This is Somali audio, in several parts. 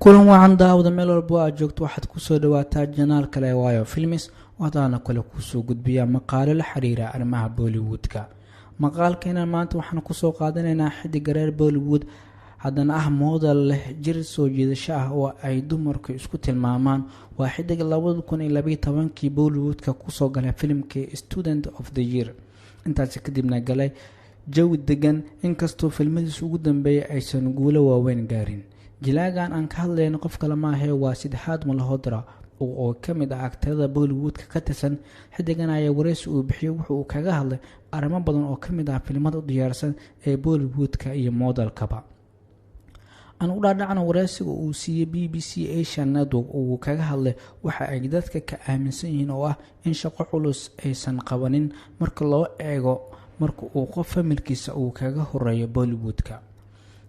Kulan wacan, daawada meel walbo aad joogto. Waxaad kusoo dhawaataa channel kale, Waayo Films, wadaana kale kusoo gudbiya maqaalo la xiriira arrimaha Bollywoodka. Maqaalkeena maanta waxaan kusoo qaadanaynaa xidiga reer Bollywood, haddana ah model leh jir soo jiidasho ah oo ay dumarku isku tilmaamaan. Waa xidiga 2012-kii Bollywoodka kusoo galay filimkii Student of the Year, intaasi kadibna galay jawi degan, inkastoo filmadiis ugu dambeeyay aysan guulo waaweyn gaarin. Jilaagan aan ka hadlayno qof kale maahee, waa Sidharth Malhotra oo ka mid ah actorada Bollywoodka ka tirsan. Xidigan ayaa wareysi uu bixiyey wuxuu uu kaga hadlay arrimo badan oo kamid ah filimada u diyaarsan ee Bollywoodka iyo modelkaba. Aan u dhaadhacno wareysiga uu siiyey BBC Asian Network oo uu kaga hadlay waxa ay dadka ka aaminsan yihiin oo ah in shaqo culus aysan qabanin marka loo eego marka uu qof familkiisa uu kaga horeeyo Bollywoodka.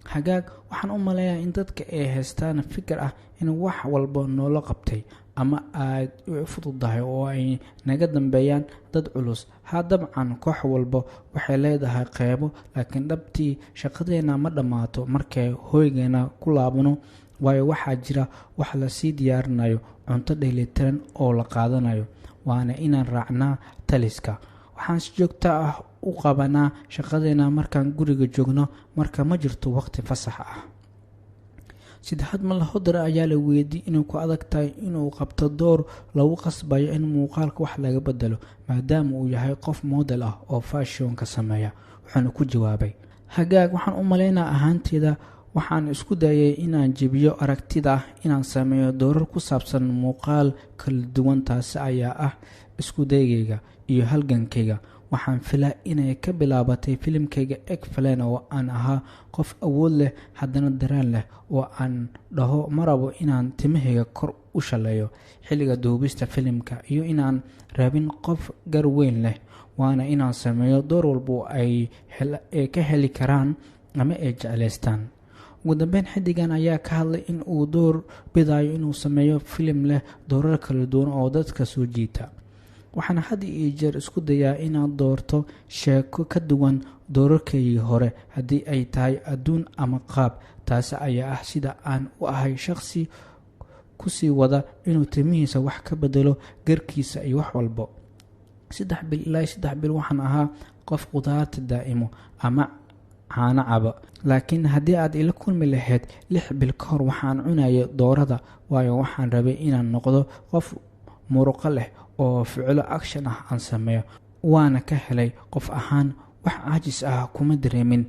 Hagaag, waxaan u maleeyaa in dadka ay haystaan fikir ah in wax walba noola qabtay ama aad u fududahay oo ay naga dambeeyaan dad culus. Ha, dabcan koox walba waxay leedahay qeybo, laakiin dhabtii shaqadeena ma dhammaato markay hoygeena ku laabano, waayo waxaa jira wax lasii diyaarinayo, cunto dheelitiran oo la qaadanayo, waana inaan raacnaa taliska. Waxaan si joogto ah u qabanaa shaqadeena markaan guriga joogno, marka ma jirto waqti fasax ah. Sidharth Malhotra ayaa la weydiiyey inuu ku adag tahay inuu qabto door lagu qasbayo in muuqaalka wax laga bedelo, maadaama uu yahay qof model ah oo fashionka sameeya. Wuxuuna ku jawaabay: "Hagaag, waxaan u malaynaa ahaanteeda waxaan isku dayay inaan jebiyo aragtida ah inaan sameeyo doorar ku saabsan muuqaal kala duwan. Taasi ayaa ah isku daygayga iyo halgankayga. Waxaan filaa inay ka bilaabatay filimkayga Ek Villain, oo aan ahaa qof awood leh haddana dareen leh, oo aan dhaho ma rabo inaan timahayga kor u shaleeyo xilliga duubista filimka iyo inaan rabin qof gar weyn leh, waana inaan sameeyo door walba ay ka heli karaan ama ay jeclaystaan." Ugu dambeyn, xiddigan ayaa ka hadlay in uu door bidayo inuu sameeyo filim leh doorar kala duwan oo dadka soo jiita. "Waxaan had iyo jeer isku dayaa inaad doorto sheeko ka duwan doorarkaygii hore, haddii ay tahay adduun ama qaab. Taasi ayaa ah sida aan u ahay shaqsi kusii wada inuu timihiisa wax ka bedelo, garkiisa iyo wax walbo. 3 bil ilaa 3 bil waxaan ahaa qof qudaarta daa'imo ama caano caba, laakiin haddii aad ila kulmi lahayd 6 bil ka hor, waxaan cunayay doorada, waayo waxaan rabay inaan noqdo qof muruqo leh oo ficilo action ah aan sameeyo, waana ka helay. Qof ahaan wax caajis ah kuma dareemin.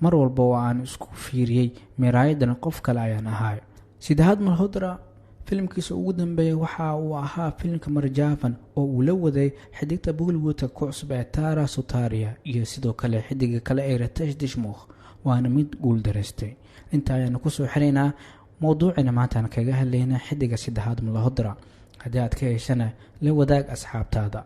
Mar walba oo aan isku fiiriyey miraayadan, qof kale ayaan ahay." Sidharth Malhotra filimkiisa ugu dambeeyay waxa uu ahaa filimka Marjaavaan oo uu la waday xidigta Bollywoodka ku cusub ee Tara Sutaria iyo sidoo kale xidiga kale ee Riteish Deshmukh, waana mid guul daraystay. Inta ayaanu kusoo xiraynaa mowduucina maantaan kaga hadlaynaa xidiga Sidharth Malhotra. Haddii aad ka heshana, la wadaag asxaabtaada.